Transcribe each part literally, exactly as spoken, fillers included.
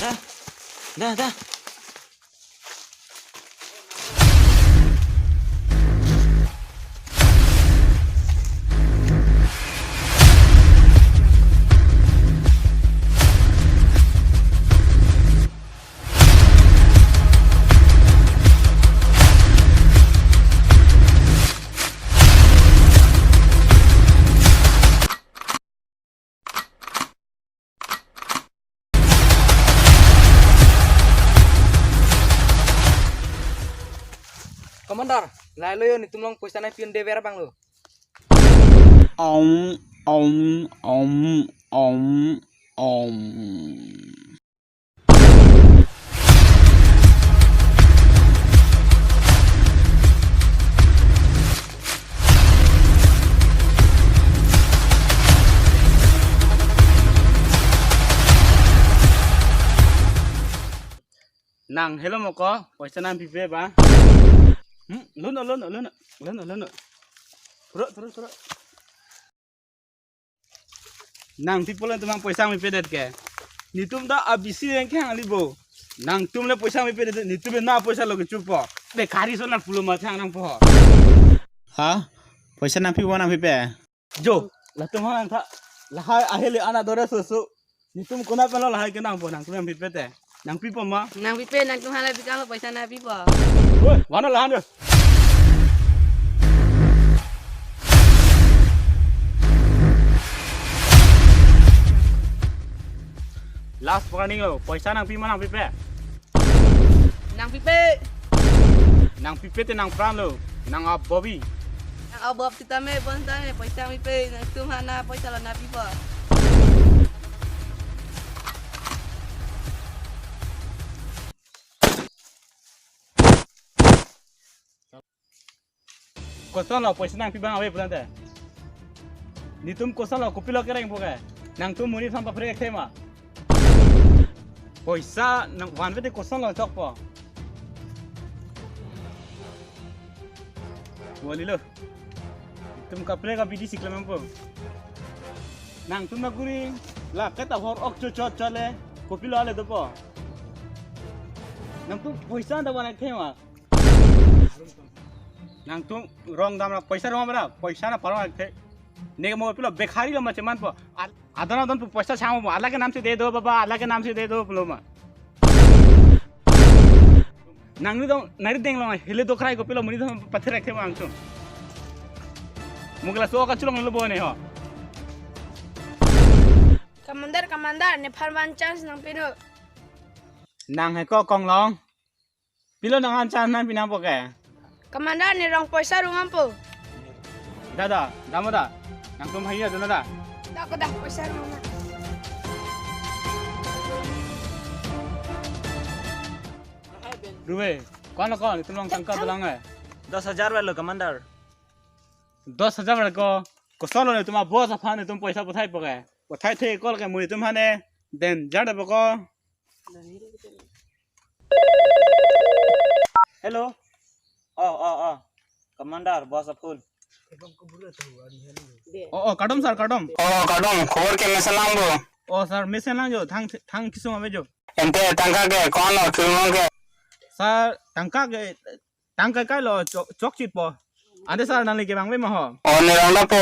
Da, da, da. Commander, lahelo jo, netum along poisa nangpi un-e ver abang lo. Om, om, om, om, om. Nang helo mo ko, poisa nangpipe ba? Hmm, lono, lono, lono, lono, lono. Turo, turo, turo. Nangpi pulo netum aphan poisa nangpipedet ke. Netum ta abisi rengke hang libo. Nangtum le poisa nangpipedet, netum le na poisa lo kechupo. Bekhari so nang pulo ma thang nangpo. Ha? Poisa nangpi, wa nangpipe? Jo, latum hang tha. Lahai ahele ana dore soso. Netum konat palo lahai ke nangpo, nangtum nangpipe te. Nangpipo ma? Nangpipe, nangtum hala bikang poisa nangpipo. Oi, mana lahan jo. Last warning lo, poisa nangpi ma nangpipe? Nangpipe. Nangpipe te nangpran lo, nang abobi. Nang abob sitame, bon sitame, poisa nangpipe, nangtum aphan na poisa lo nangpipo. Koson lo poisa nangpi abang ave pulang te. Netum koson lo kopilo kerengpo ke. Nangtum monit aphan paphrek thema. Poisa nang vanve te koson lo chokpo. Wali lo. Netum kaprek abidi si klempo. Nangtum naguri la keta hor ok cho cho cho le. Kopilo ale dopo. Nangtum poisa da van thema. Nangtum rong dam ra, poisa rong ra, poisa na parong ra the. Ne mo pilo bekhari lo ma chemanpo. Ad-, adon adon pu poisa changpo, Allah ke naam se de do baba, Allah ke naam se de do pulo ma. Nangli dong, nari deng lo, hele dokrai kopilo monit aphan pathere ke ma nangtum. Mugla so ka chulong lo bo ne ho. Commander, commander, nephan one chance nangpi do. Nang he ko konglong. Pilo nang one chance nangpi nangpo ke? Commander, ne rong poisa rong ampo. Da da, dam da. Nangtum hai ya da da. Da ko da poisa rong na. Ruwe, ko-an lo ko, netum along tangka dolang eh. Dos hajar avelo, commander. Dos hajar avelo ko, koson lo netum aboss aphan netum poisa pathaipo ke? Pathai the ko ke, mo netum aphan ne danger de ko. Hello. Oh, oh, oh. Commander, boss a phone. Oh, oh, kardom sir, kardom. Oh, kardom. Khobor ke mesen lang bo? Oh, sir, mesen lang jo. Thang, thang kisung ave jo. Ante tangka ke, ko-an lo, thilmong ke? Sir, tangka ke, tangka kai lo, chok, chokchitpo. Ante sir, nangli ke bang ve ma ho? Oh, ne rong da po.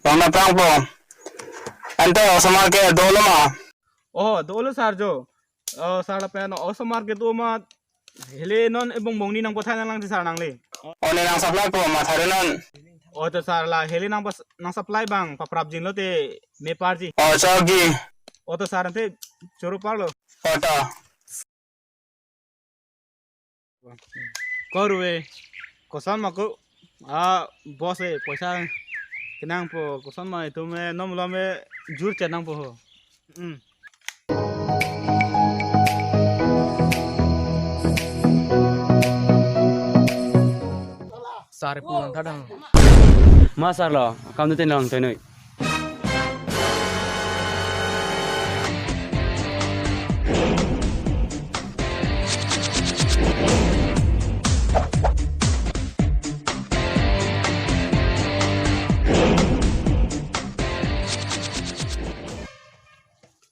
Rong da prangpo. Ante osomar ke dolo ma? Oh, dolo sir jo. Oh, sir lapen osomar ke do ma. Hele non ebong bong ni nangpathai nanglang ti sir nangli. Oh, ne nang supply po ma thare non. Oh, to sir la hele nang pas, nang supply abang paprap jin lo te me parji. Oh, chogi. Oh, to sir ante choro parlo. Oh, to. Ko ruwe, koson ma ko, ah, boss eh, poisa kenangpo, koson ma itum eh, nom lom eh, jur chenangpo ho. Hmm. Sir pulang kadang. Ma sir lo, kam tu tenang tenui.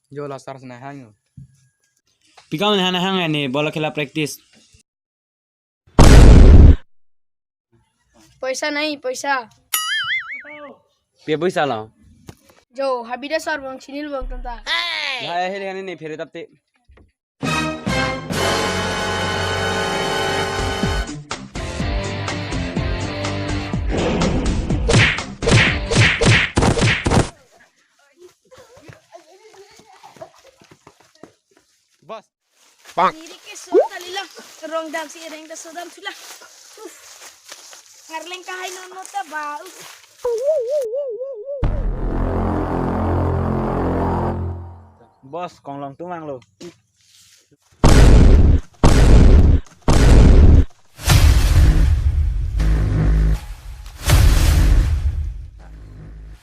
Jo, la sar sena hang jo. Pi kam ne hang hang ne, bola khela practice. Paisa nahi, paisa. Pi paisa lo? Jo, habida sar bang, chinil bang tanta. La, eh, heli hane ne phere tapte. Boss. Diri ke so ta lila, rong dam si reng ta so dam thula. Uf. Ngarleng kahai non non ta ba. Uf. Boss, konglong tumang lo.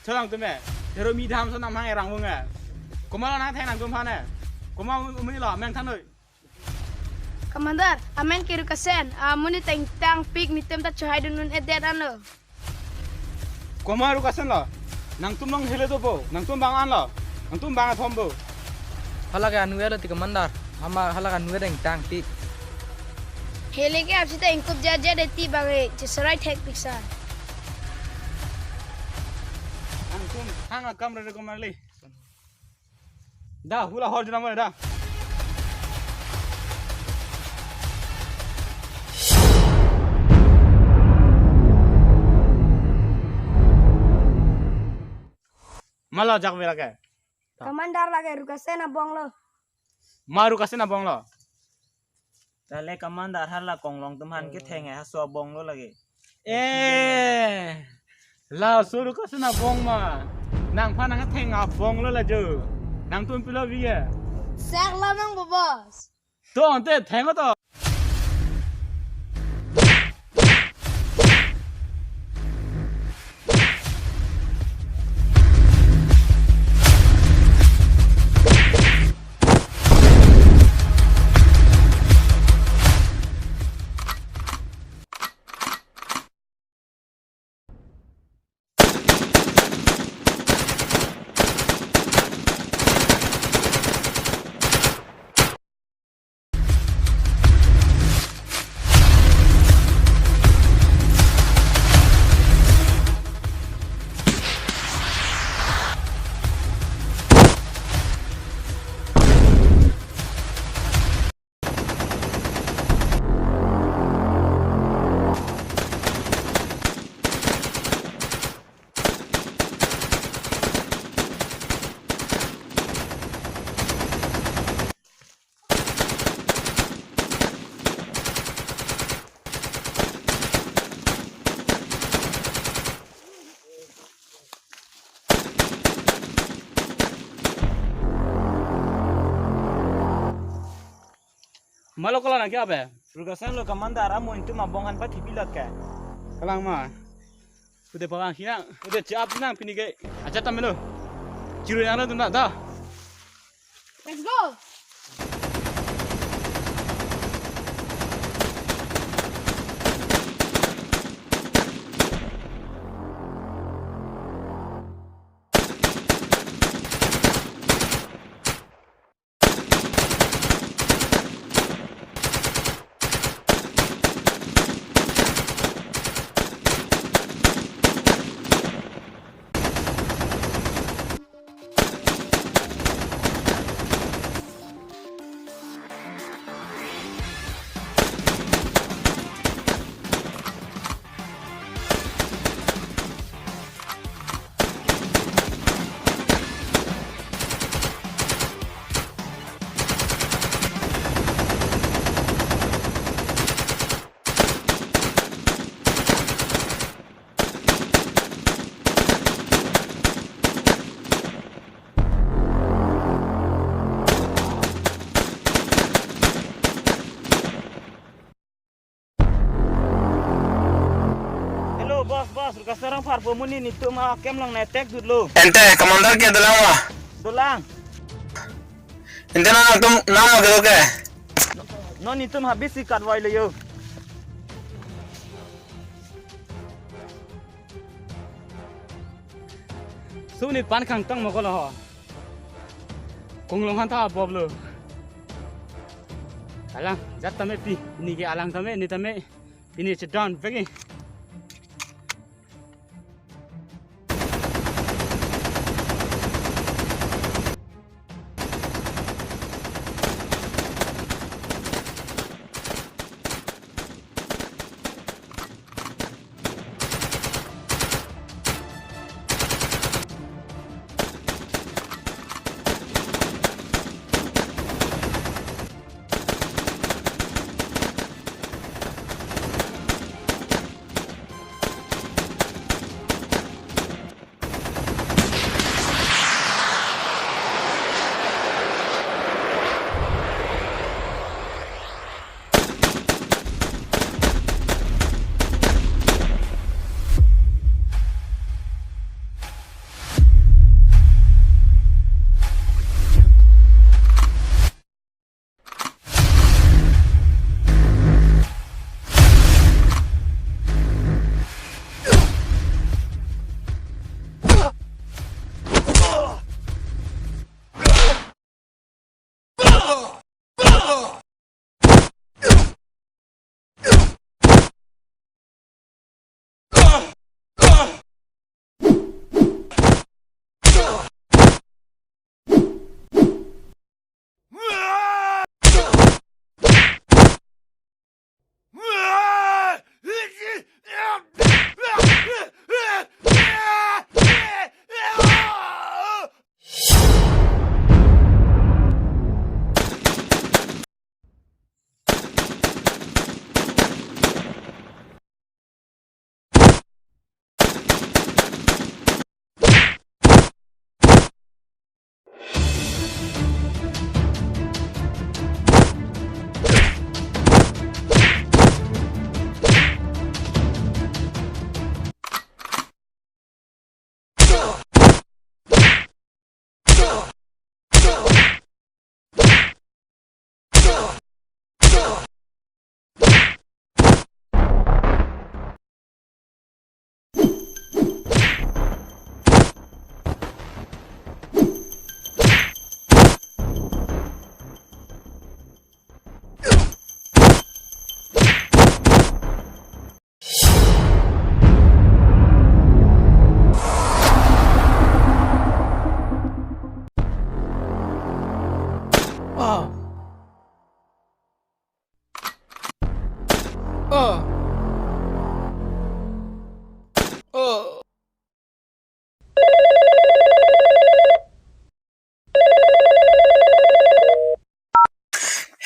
Cholang tume, dero mi dam so nam hang erang bunga. Komat lo nangtheng nangtum aphan ne? Komat amonit lo, meng thanoi. Commander, amen ke Rukasen, amonit tengtang pik, netum ta chohai dun un-edet anlo. Komat Rukasen lo, nangtum long hele do bo, nangtum bang an lo, nangtum bang athom bo. Hala ke anu elo ti commander, ama hala ke anu tengtang pik. Hele ke apsi ta ingkup jaja de ti bang e, cheserai thek pik sa. Nangtum hang akam rere komarli. Da, hula hor juna mo da. Malo jak vela ke? Commander lake Rukasen abong lo. Ma Rukasen abong lo. Tale commander hala konglong tum aphan ketheng e, haso abong lo lake. Eh, laso Rukasen abong ma. Nangphan nangtheng abong lo la jo. Nangtum pilo bi ya. Sek lamang bo boss. To ante theng to. Malo kolang nangke abe? Rukasen lo commander, amonit tum abong aphan pathipi lake. Kalang ma. Ude pawang hinang, ude chap hinang pini ke. Acha tamelo. Chiru yang lo tum da. Let's go. Hello, boss, boss, Rukasen arongpharpo amonit netum akem along ne attack dut lo. Ante, commander ke dolang ma? Dolang. Ante non nangtum nang ma ke? Non netum habit si katwai lo yo. Suni pan khangtong mo kolo ho. Hunglong han ta bob lo. Alang, jat tame pi, pini ke alang tame, ni tame, pini chedon vek ke.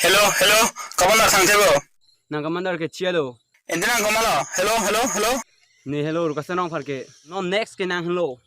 Hello, hello, commander thangthebo. Nang commander ke chialo. Ente nang komalo? Hello, hello, hello. Ne hello, rukasa nang pharke. Non next ke nang hello.